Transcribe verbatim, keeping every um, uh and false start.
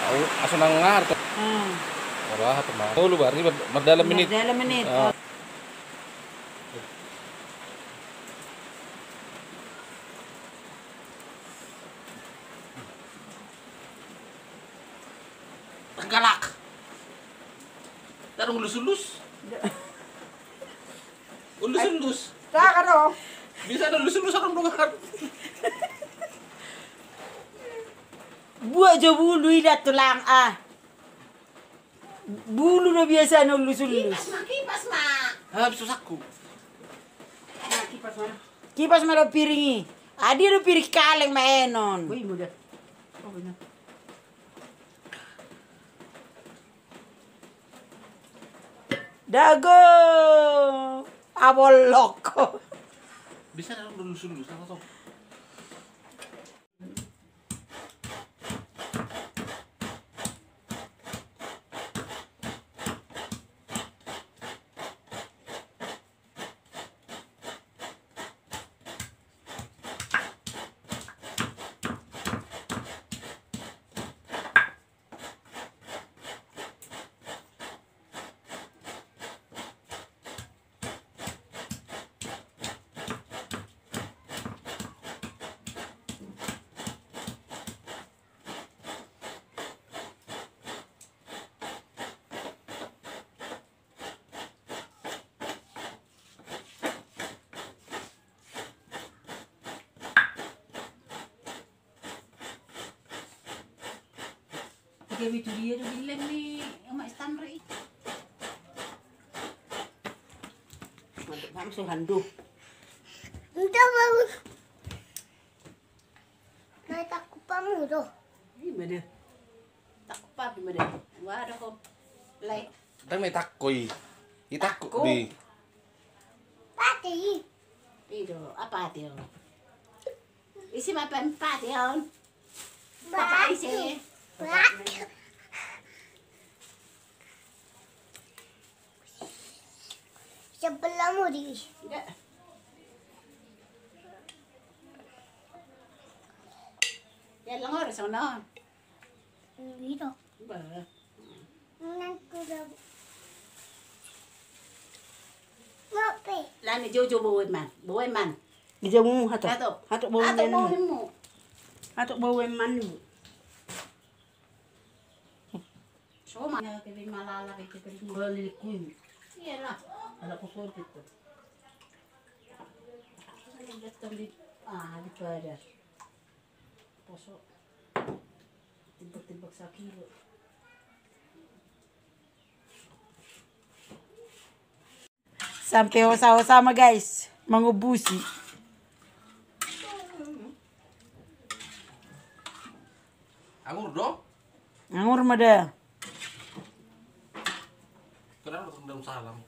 Au, asa nang ngarto. Hmm. Ora, apa, Mang? Oh, lu bari, mar-, mardalan menit. Mardalan menit. Ah. Tanggalak. Tarung ulus-ulus. Ulus-ulus. Taka do. Bisa ada ulus-ulus, ada dongan. Buat jo bulu i da tulang, ah. Bulu do biasa na ulus-ulus. Kipas ma, kipas ma. Ah, susahku. Nah, kipas ma. Kipas ma do piring i. Adi do piring kaleng ma enon. Wih, muda. Oh, benar. Dago. Abolok. Bisa na ulus-ulus, apa tuh? Gabe tu dia do gillen ni Omak Stanley. Mantap, Bang, so handu. Entah, Bang. Nah, takkup pamu do. Ima da. Takkup pamu ima da. Waduh, ho. Lai. Dang, mai takko i. I takko. Takko. Di. Pate i. Ido, apa pate on? Isi ma pen pate on. Papa isi. Pate. Sebelah mu di. Enggak. Ya, langor sono. Gitu. Bah. Nang kuda. Ngopi. Lani jojo bowen man. Bowen man. Di jamu hato. Hato. Hato bowen man. Hato bowen man. Soma na kebe malala kebe kebe. Bali kui. Iyalah. Ala kusur gitu. Ini betul di, ah, di pada. Poso. Timbak-timbak sakilo. Sampe hosa-hosa ma, guys, mangombusi. Angur do? Angur ma da. Kenapa tong dalam salam?